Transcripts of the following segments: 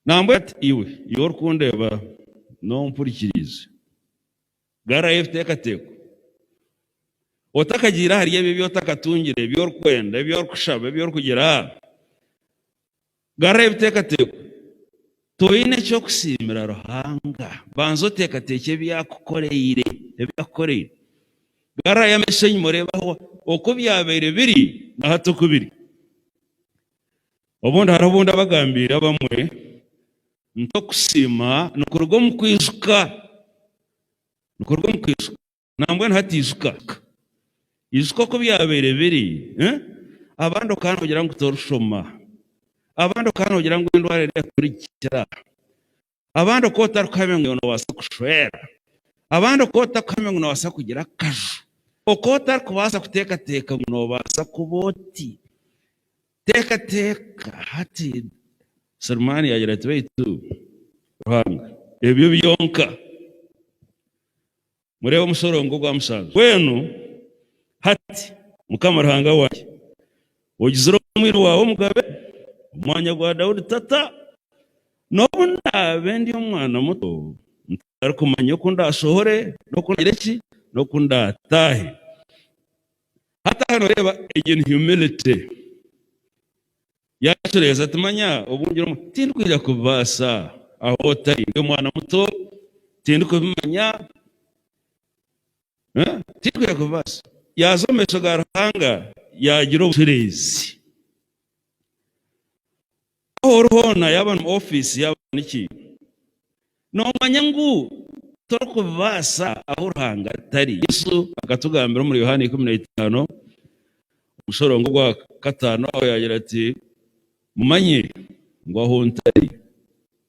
Nambwenu ati, Iwe, iwe orikundeeba n'ompurikiriize, garurayo ebiteekateeko. Otakagiire ahari ebyo ebi otakatungire, ebi orikwenda, ebi orikushaba, ebi orikugira, garurayo ebiteekateeko. Toine ky'okusiimira Ruhanga. Banza oteekateekye ebi yakukoreire, ebi yakukoreire. Garurayo amaisho enyima oreebe ahu oku byabaire biri na hati oku biri. Obundi hariho obu ndabagambiire abamwe nti okusiima nikuruga omu kwijuka, nikuruga omu kwijuka. Nambwenu hati ijuka, ijuka oku byabaire biri. Abandi okaba noogira ngu torishoma, abandi okaba noogira ngu endwara eriya torigikira, abandi okaba otarikuhamya ngu noobaasa kushwera, abandi okaba otarikuhamya ngu noobaasa kugira akaju, okaba otarikubaasa kuteekateeka ngu noobaasa kuba oti. Teekateeka hati, Sulemaani yaagira ati, Beitu Ruhanga, ebyo byonka. Mureebe omushorongo ogwa mushanju. Mbwenu hati, Mukama Ruhanga wangye, ogizire omwiru waawe omugabe omu mwanya gwa Daudi tata, n'obu ndaabe ndi omwana muto, ntarikumanya oku ndaashohore n'oku ndaagire ki, n'oku ndaataahe. Hati aha nooreeba egyo ni humility. Yaacureeza ati, Manya, obu ngira omu, tindikwija kubibaasa ahu otari. Ndi omwana muto, tindikubimanya, tindikwija kubibaasa. Yaaza omu maisho ga Ruhanga, yaagira obucureezi. Ahu ori hoona, yaaba ni mu ofiisi, yaaba niki, noomanya ngu torikubibaasa ahu Ruhanga atari. Yesu akatugambira omuri Yohaana 15, omushorongo ogwa kataano aho yaagira ati, Mumanye ngu ahu ntari,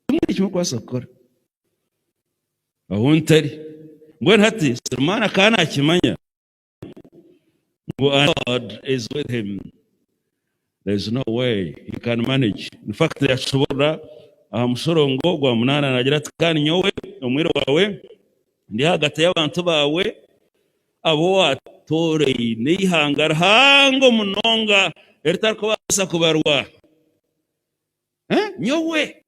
timwine eki murikubaasa kukora. Ahu ntari. Mbwenu hati Sulemaani akaba naakimanya ngu God is with him. There is no way he can manage. In fact, yakishoborora aha mushorongo gwa munaana naagira ati, Kandi nyowe omwiru waawe ndi ahagati y'abantu baawe abu waatooraine, eihanga rihango munonga eritarikubaasa kubarwa. Nyowe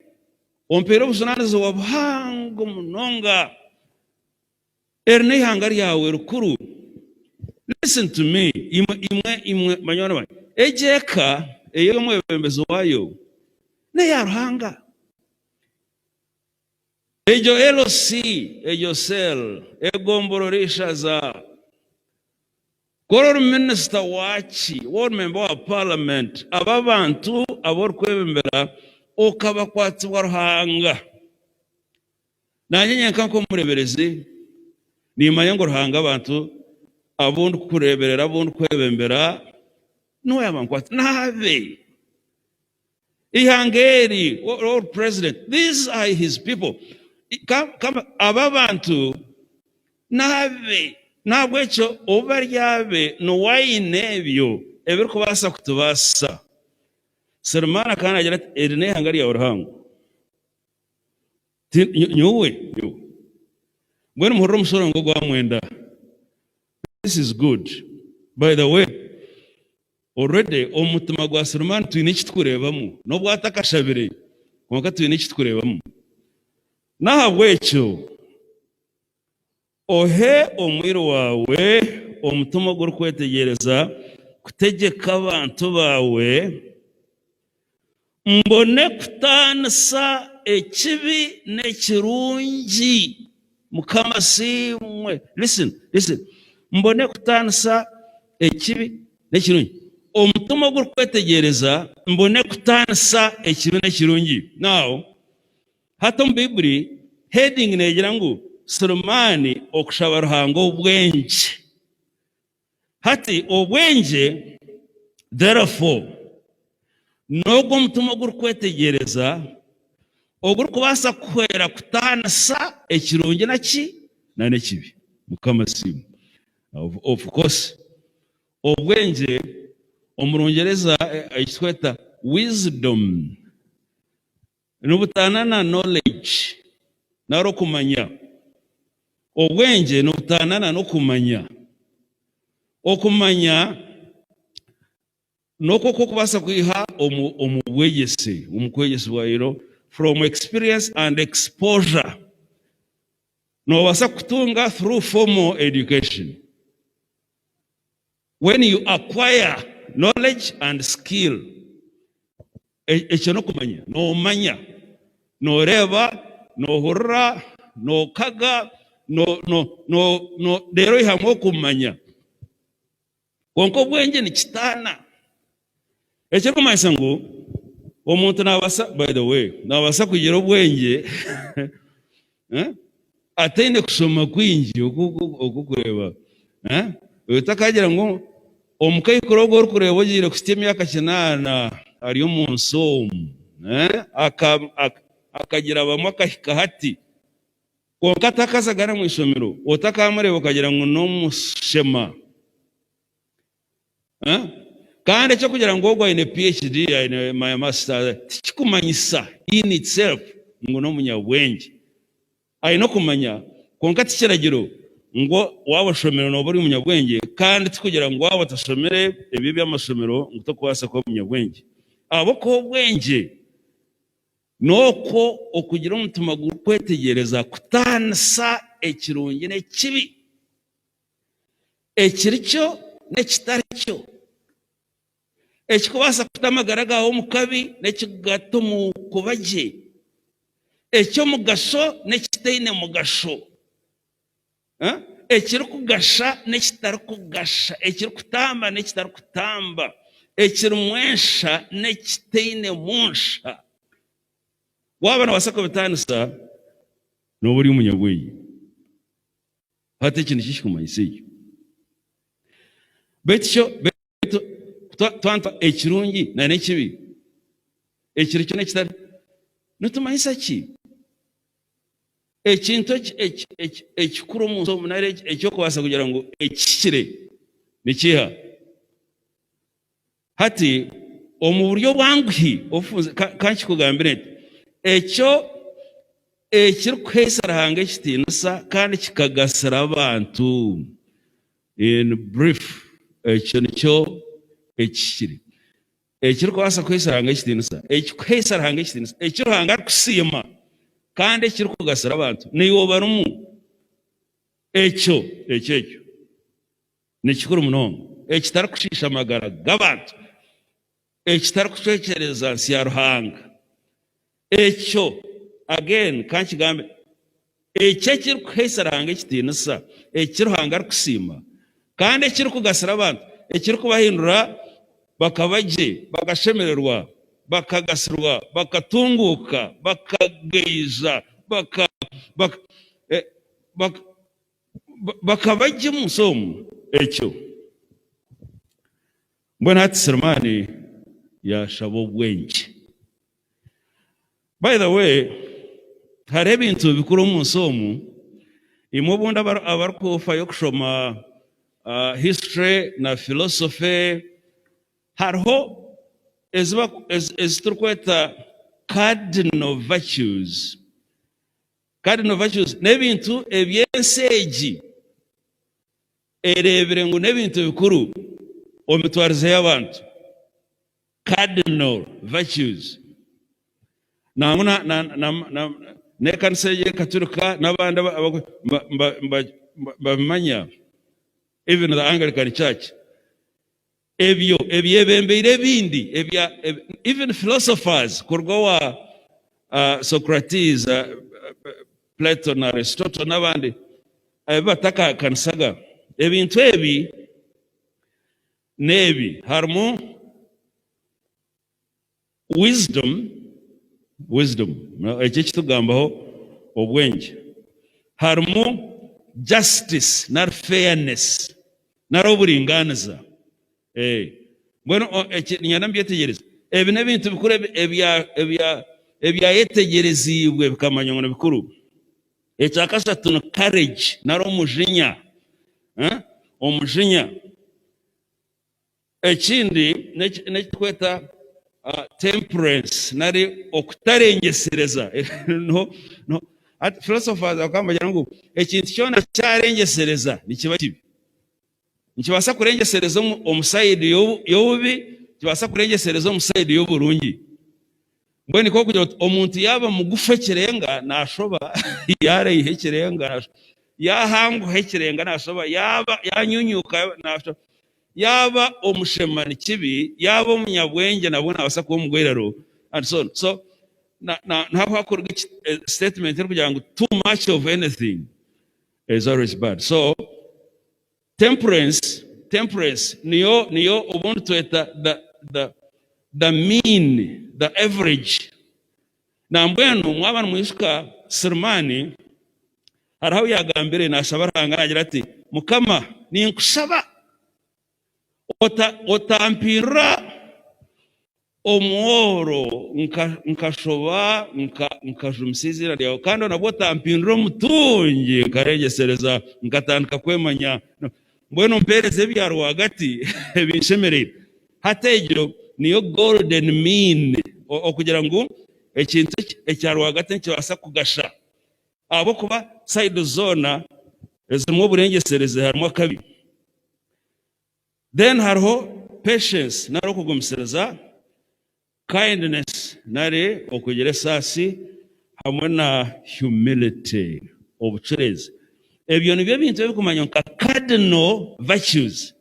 ompaire obujunaanizibwa buhango munonga. Eri n'eihanga ryawe rikuru. Listen to me, imwe, imwe, imwe banywani bangye. Egi eka ei omwebembezi waayo n'eya Ruhanga. Egyo LC, egyo cell, egomborora eishaza. Ku ori minisita waaki, waaba ori memba wa paramenti, abo abantu abu orikwebembera okabakwatsibwa Ruhanga. Naanye nyenka nk'omureeberezi, nimmanya ngu Ruhanga abantu abu ndikureeberera, abu ndikwebembera, niwe yaabankwatsa. N'abe. Eihanga eri, or president, these are his people. Aba abantu n'abe. N'ahabw'ekyo obu bari abe, niwe aine ebyo ebirikubaasa kutubaasisa. Sulemaani akaba naagira ati, Eri n'eihanga ryawe rihango. Nyowe, nyowe. Mbwenu muhurire omushorongo ogwa mwenda. This is good. By the way, already omu mutima gwa Sulemani twine eki tukureebamu. N'obu atakashabire, kwonka twine eki tukureebamu. N'ahabw'ekyo, ohe omwiru waawe omutima ogurikwetegyereza kutegyeka abantu baawe, Mbone kutaanisa ekibi n'ekirungi. Mukama asiimwe. Listen, listen. Mbone kutaanisa ekibi n'ekirungi. Omutima ogurikwetegyereza, mbone kutaanisa ekibi n'ekirungi. Now, hati omu Baiburi, heading neegira ngu Sulemaani okushaba Ruhanga obwengye. Hati obwengye, therefore, n'ogwo omutima ogurikwetegyereza ogurikubaasa kukuhwera kutaanisa ekirungi na ki? Na n'ekibi. Mukama asiimwe. Of course, obwengye omu Rungyereza eki turikweta wisdom Nibutaana na knowledge nari okumanya. Obwengye nibutaana na n'okumanya. Okumanya n'okwo oku orikubaasa kwiha omu omu bwegyese, omu kwegyesibwa you know. from experience and exposure. Noobaasa kukutunga through formal education. When you acquire knowledge and skill. Ekyo n'okumanya, noomanya, nooreeba, noohurira, nookaga, no, no, no, no, reero oihamu okumanya. Kwonka obwengye nikitaana. Ekirikumanyisa ngu omuntu naabaasa, by the way, naabaasa kugira obwengye ataine kushoma kwingi oku orikureeba. Otakagira ngu omukaikuru ogu orikureeba ogiire kuhitsya emyaka kinaana ari omu nsi omu, akagira bamwe akahika hati. Kwonka atakazaga na mu ishomero, otakamureeba okagira ngu n'omushema. Kandi eky'okugira ngu ogwo aine PHD, aine masters, tikikumanyisa in itself ngu n'omunyabwengye. Aine okumanya, kwonka ti kiragiro ngu waaba oshomire nooba ori omunyabwengye, kandi tikugira ngu waaba otashomire ebyo eby'amashomero ngu tokubaasa kuba omunyabwengye. Ahabw'okuba obwengye N'okwo okugira omutima gurikwetegyereza kutaanisa ekirungi n'ekibi, ekiri kyo n'ekitari kyo, ekirikubaasa kuta amagara gaawe omu kabi n'ekirikugata omu kuba gye, eky'omugasho n'ekitaine mugasho, ekirikugasha n'ekitarikugasha, ekirikutamba n'ekitarikutamba, ekirimu ensha n'ekitainemu nsha. Waaba noobaasa kubitaanisa, nooba ori omunyabwengye. Hati eki nikyo kirikumanyisa ekyo. Beitu kyo, beitu twanta ekirungi n'ekibi, ekiri kyo n'ekitari, nitumanyisa ki? Ekintu ekikuru omu nsi omu nari eky'okubaasa kugira ngu ekihikire nikiiha? Hati omu buryo obwanguhi obufunze ka nkikugambire nti, ekyo ekirikuhaisa Ruhanga ekitiinisa kandi kikagasira abantu, in brief, ekyo nikyo ekihikire. Ekirikubaasa kuhaisa Ruhanga ekitiinisa, ekikuhaisa Ruhanga ekitiinisa, eki Ruhanga arikusiima kandi ekirikugasira abantu, naiwe obarimu. Ekyo, ekyo, ekyo ni kikuru munonga, ekitarikushiisha magara g'abantu, ekitarikucwekyereza nsi ya Ruhanga. Ekyo, again, ka nkigambe, ekyo ekirikuhaisa Ruhanga ekitiinisa, eki Ruhanga arikusiima, kandi ekirikugasira abantu, ekirikubahindura bakaba gye, bakashemererwa, bakagasirwa, bakatunguuka, bakageija, baka, baka, eh, baka, bakaba gye omu nsi omu, ekyo. Mbwenu hati Sulemaani yaashaba obwengye. By the way, hariho ebintu bikuru omu nsi omu, imwe obundi abarikufayo kushoma history na philosophy, hariho ezi turikweta cardinal virtues. Cardinal virtues n'ebintu eby'ensi egi ereebire ngu n'ebintu bikuru omu mitwarize y'abantu. Cardinal virtues. Nangwa na, na, na, na, n'ekanisa ey'Ekaturika n'abandi babimanya, even the Anglican Church. Ebyo ebyebembeire ebindi, ebya, even philosophers kuruga owa uh, Socrates, uh, Plato na Aristotle n'abandi, ebi batakahakanisaga. Ebintu ebi N'ebi harimu wisdom, wisdom, eki ekitugambaho obwengye, harimu justice nari fairness nari oburingaaniza. Mbwenu eki niinyenda mubyetegyereze. Ebi n'ebintu bikuru ebyayetegyereziibwe bikamanywa ngu ni bikuru. Ekya kashatu ni courage nari omujinya, omujinya. Ekindi n'eki turikweta temperance nari okutarengyesereza. Philosophers bakaba nibagira ngu ekintu kyona kyarengyesereza nikiba kibi. Nikibaasa kurengyesereza omu sayidi y'obubi, nikibaasa kurengyesereza omu sayidi y'oburungi. Mbwenu nikwo kugira oti omuntu yaaba mugufu ekirenga naashoba, yaaraiha ekirenga naashoba, yaahanguha ekirenga naashoba, yaaba yaanyunyuka naashoba, yaaba omushema ni kibi, yaaba omunyabwengye nabwo naabaasa kuba omugwerero and so on. So na, na, niho hakuruga statement erikugira ngu too much of anything is always bad. So Temperance, temperance niyo niyo obundi tweta the the the mean, the average. Nambwenu mwaba nimwijuka Silimaani hariho ahu yagambire nashaba Ruhanga nagira ati, Mukama ninkushaba ota otampindura Omworo nkashoba nkajumisa eiziina ryawe, kandi nabwo otampindura omutungi nkarengyesereza nkatandika kwemanya. Mbwenu ompeereze ebya rwagati ebinshemereire. Hati egyo niyo golden mean, okugira ngu ekintu ekya rwagati nikibaasa kugasha ahabw'okuba sayidi zoona ezirimu oburengyesereze harimu akabi. Then hariho patience nari okugumisiriza, kindness nari okugira esaasi hamwe na humility, obucureezi. Ebyo nibyo bintu ebirikumanywa nka cardinal virtues.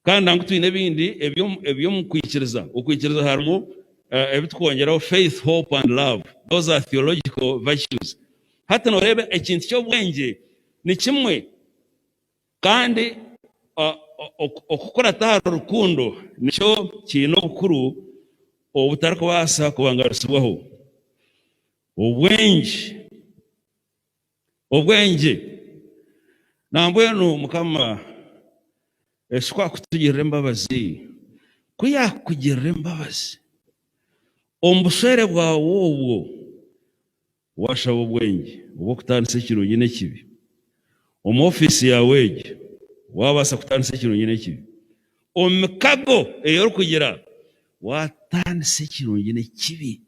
Kandi nangwa twine ebindi eby'omu kwikiriza. Okwikiriza harimu ebi tukwongyeraho faith, hope and love. Those are theological virtues. Hati nooreeba ekintu ky'obwengye ni kimwe. Kandi okukurata ahari rukundo nikyo kiine obukuru obutarikubaasa kubangarisibwaho. Obwengye Obwengye Nambwenu Mukama eki ku akutugirira embabazi, ku yaakukugirira embabazi omu bushwere bwawe obwo, Waashaba obwengye obw'okutaanisa ekirungi n'ekibi omu ofiisi yaawe egyo, waabaasa kutaanisa ekirungi n'ekibi omu mikago ei orikugira, waataanisa ekirungi n'ekibi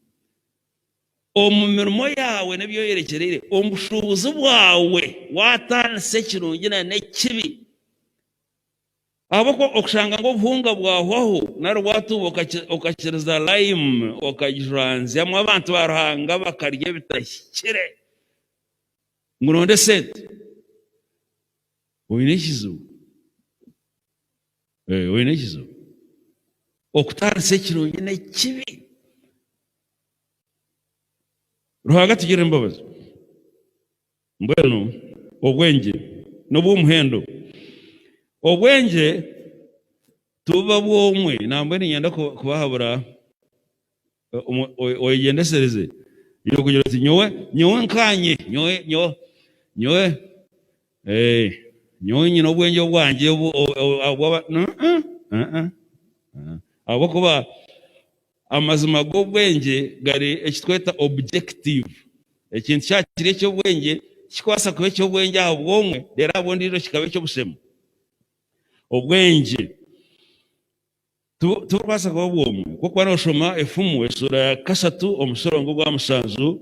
omu mirimo yaawe n'ebi oyerekyereire, omu bushuubuzi bwawe, waataanisa ekirungi n'ekibi. Ahabw'okuba okushanga ngu obuhunga bwahwaho nari bwatuuba okakiriza lime okagijwanzyamu abantu ba Ruhanga bakarya ebitahikire ngu oronde esente, oine ekizibu. Oine ekizibu. Okutaanisa ekirungi n'ekibi. Ruhanga atugirire embabazi. Mbwenu obwengye n'obw'omuhendo. Obwengye tibuba bw'omwe. Nambwenu niinyenda kubahabura oyegyendesereze iwe kugira oti nyowe nyowe nkaanye nyowe nyowe nyowe nyowe nyine obwengye obwangye obu ahabw'okuba Amazima g'obwengye gari eki tweta objective. Ekintu kyaba kiri eky'obwengye, tikikubaasa kuba eky'obwengye aha bw'omwe reero aha bw'ondiijo kikaba eky'obushema. Obwengye tiburikubaasa kuba bw'omwe. Ku orikuba nooshoma Efumu eshuura ya kashatu omushorongo ogwa mushanju,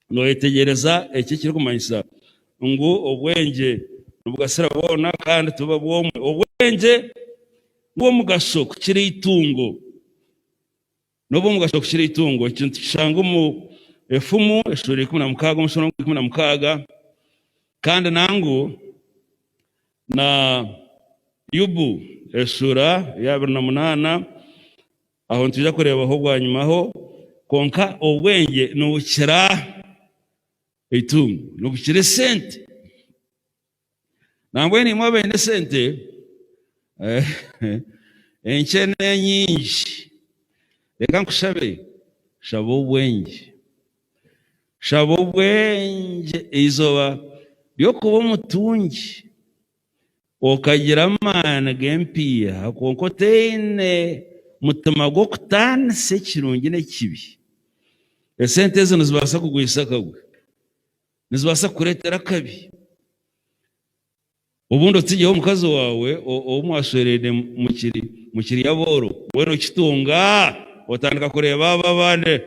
nooyetegyereza eki ekirikumanyisa ngu obwengye nibugasira boona kandi tibuba bw'omwe. Obwengye n'obw'omugasho kukira eitungo. N'obw'omugasho kukira eitungo. Eki nitukishanga omu Efumu eshuura 16 omushorongo gwa 16 kandi nangu na Yubu eshuura ya 28. Aho nitwija kureebaho bwanyimaho, kwonka obwengye nibukira eitungo, nibukira esente. Nambwenu imwe abaine esente enkye n'enyingi, reka nkushabe, shaba obwengye. Shaba obwengye eizooba ry'okuba omutungi. Okagira amaani g'empiiha kwonka otaine mutima gw'okutaanisa ekirungi n'ekibi. Esente ezo nizibaasa kugwisa akagwe. Nizibaasa kukureetera akabi. Obundi otsigyeho omukazi waawe ou mwashweraine mukiri mukiri abooro, mbwenu okitunga otandika kureeba abo abandi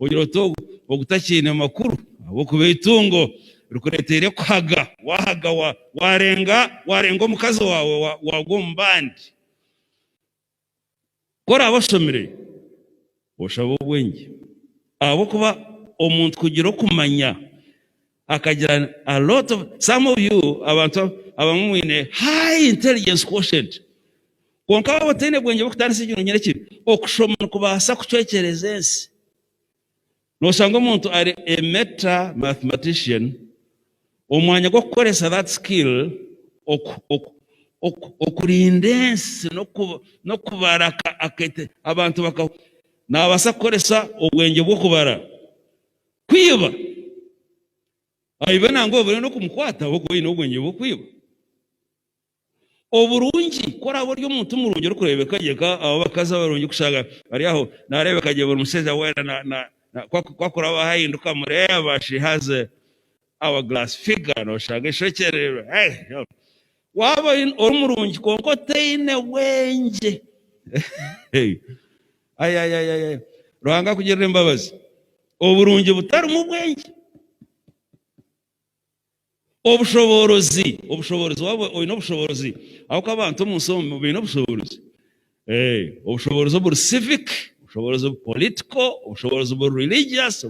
ogira oti ogu ogu takiine makuru ahabw'okuba eitungo rikureeteire kuhaga, waahaga waarenga waarenga omukazi waawe waagwa omu bandi. Ku oraabe oshomire. Oshabe obwengye. Ahabw'okuba omuntu kugira okumanya akagira a lot of some of you abantu abamwe mwine high intelligence quotient kwonka waaba otaine bwengye bw'okutandisa ekirungi n'ekibi okushoma nikubaasa kucwekyereza ensi. Noshanga omuntu ari a meta mathematician omu mwanya gw'okukoresa that skill okurinda ensi n'okubara abantu baka nabaasa kukoresa obwengye bw'okubara kwiba aibe nangwa obure n'okumukwata ahabw'okuba aine obwengye bw'okwiba. Oburungi, ku oraabe ori omuntu murungi orikureebeka gye nka abo abakazi abarungi kushanga bari aho naareebeka gye buri mushaija weena na, na, na, ku aku- ku akuraba ahinduka amureeba she has a hourglass figure nooshanga eishokye riri hey, waaba oine- ori murungi kwonka otaine bwengye Hey, ai, ai, ai, ai, ai. Ruhanga akugirire embabazi. Oburungi butarimu bwengye. Obushoboorozi, obushoboorozi, waaba oine obushoboorozi, ahabw'okuba abantu omu nsi omu baine obushoboorozi. Eh, obushoboorozi oburi civic, obushoboorozi political, obushoboorozi buri religious,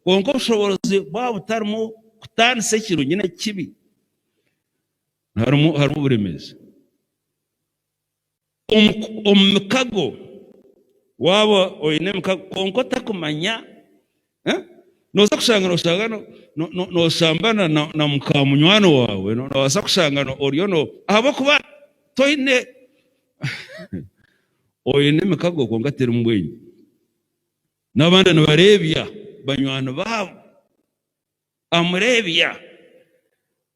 kwonka obushoboorozi bwaba butarimu kutaanisa ekirungi n'ekibi, harimu harimu oburemeezi. Omu omu mikago, waaba oine emikago kwonka otakumanya, eh, nooza kushanga nooshanga no no nooshambana na na muka munywani waawe, noobaasa kushanga oriyo no ahabw'okuba toine oine emikago kwonka terimu bwengye. N'abandi nibareebya banywani baabo. Amureebya.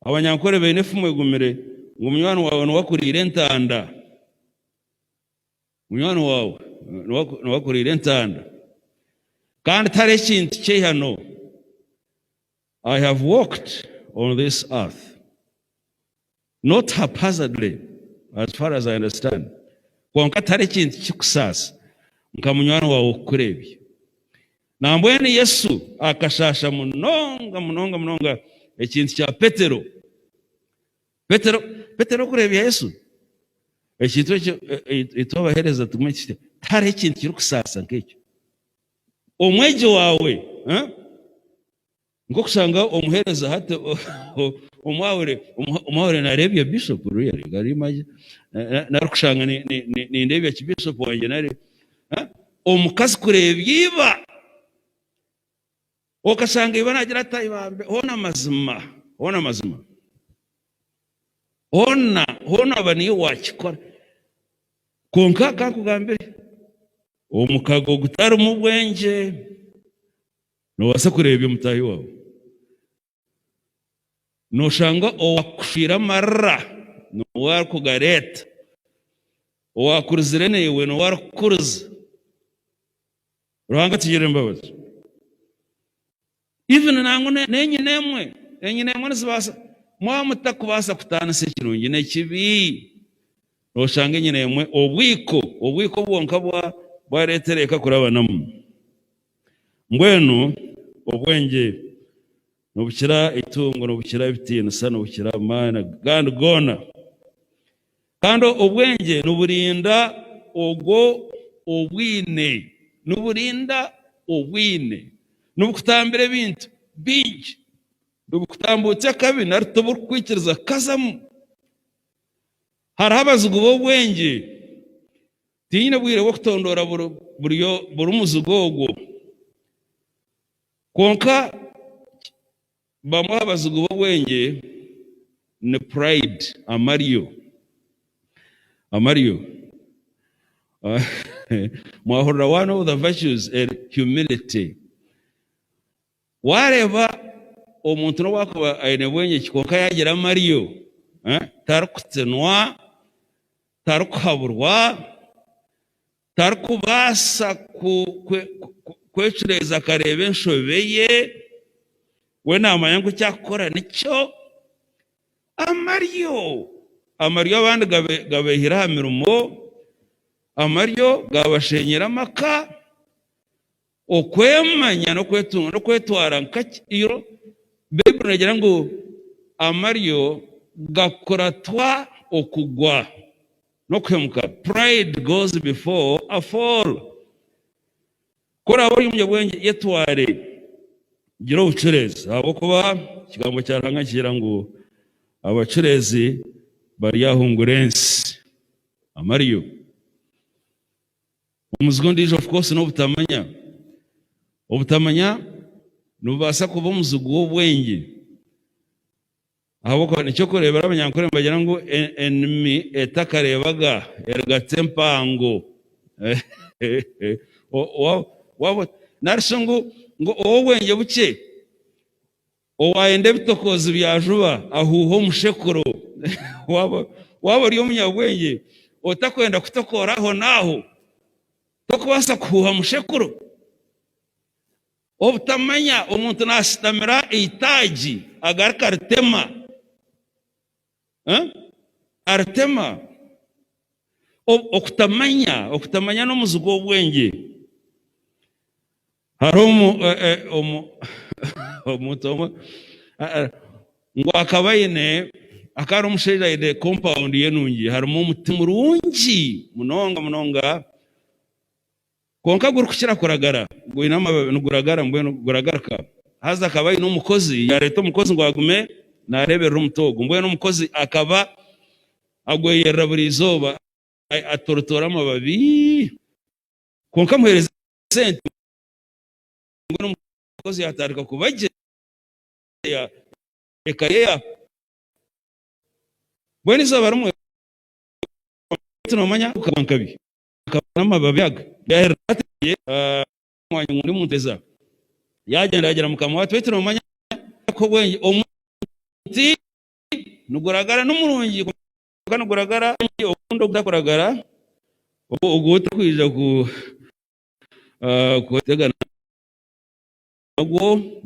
Abanyankore baine efumu egumire ngu munywani waawe niwe akuriire entanda. Munywani waawe niwe akuriire entanda. Kandi tihariho ekintu ky'eihano. I have walked on this earth not haphazardly as far as I understand. Kwonka tihariho ekintu kikusaasa nka munywani waawe okukureebya. Nambwenu Yesu akashaasha munonga munonga munonga ekintu kya Petero. Petero, Petero okureebya Yesu. Ekintu ekyo itwe abaheereza tumwe tihariho ekintu kirikusaasa nk'ekyo. Omwegi waawe Nk'okushanga omuheereza hati omwahuri omwahuri naareebya bishop really can you imagine nari kushanga nindeebya ki bishop wangye nari omukazi kureebya iba okashanga iba naagira ati ibambe hoona amazima hoona amazima hoona hoona aba niiwe waakikora kwonka kankugambire omukago gutarimu bwengye. Noobaasa kureebya omutaahi waawe. Nooshanga owaakushwire amarira niwe arikugareeta, owaakurizire naiwe niwe arikukuriza. Ruhanga atugirire embabazi. Even nangwa n'enyina emwe, enyina emwe nizibaasa, mwaba mutakubaasa kutaanisa ekirungi n'ekibi, nooshanga enyina emwe obwiko, obwiko bwonka bwareetera eka kurabanamu. Mbwenu obwengye nibukira eitungo, nibukira ebitiinisa, nibukira amaani agandi goona. Kandi obwengye niburinda ogwo obwine, niburinda obwine, nibukutambira ebintu bingi, nibukutambuutsya akabi nari tiburikukwikiriza kukazamu. Hariho abazigu b'obwengye. Tinyine bwire bw'okutondoora buri muzigu ogwo. Kwonka bamwe aha bazigu b'obwengye ni pride, amaryo. Amaryo. Mwahurira one of the virtues eri humility. Waareeba omuntu n'obu akuba aine bwengye ki kwonka yaagira amaryo, tarikutinwa, tarikuhaburwa, tarikubaasa kwecureeza akareeba enshobe ye, we naamanya ngu eki arikukora nikyo. Amaryo! Amaryo abandi gabaihire aha mirimo, amaryo gaabasheenyera amaka. Okwemanya n'okwetunga n'okwetwara nka iro, Baiburi negira ngu amaryo gakuratwa okugwa n'okuhemuka, pride goes before a fall. Ku oraabe ori omunyabwengye, yetware, gira obucureezi, ahabw'okuba ekigambo kya Ruhanga nikigira ngu abacureezi baryahungura ensi. Amaryo. Omuzigu ondiijo of course n'obutamanya. Obutamanya nibubaasa kuba omuzigu w'obwengye. Ahabw'okuba nikyo kureebera Abanyankore nibagira ngu enimi etakareebaga erigatsa empango. Nari shi ngu ow'obwengye bukye owaayenda ebitokoozi bya juba ahuuha omushekuro. Waaba ori omunyabwengye otakwenda kutokoora ahonaaho, tokubaasa kuhuuha mushekuro. Obutamanya, omuntu naashitamira eitaagi agaruka aritema. Aritema. Okutamanya, okutamanya n'omuzi gw'obwengye. Hariho omuntu omwe ngu akaba aine, akaba ari omushaija aine compound ye nungi harimu omuti murungi munonga munonga. Kwonka gurikukira kuragara, gwine amababi niguragara mbwenu guragaruka. Haza akaba aine omukozi, yaareeta omukozi ngu agume naareeberera omuti ogwo. Mbwenu omukozi akaba agweyerera buri izooba atorotoora amababi. Kwonka amuheereza esente, mbwenu omukozi yaatandika kuba gye, eka ye ya. Mbwenu eizooba rimwe, noomanya gukaba nkabi. Akabona amababi aga yaaherera omwanya ngu ndimunteza. Yaagyenda yaagira mukama we ati, Beitu noomanya ku obwengye omuti niguragara ni murungi kwonka niguragara ogundi ogutakuragara ogu otarikwija kutegana nagwo.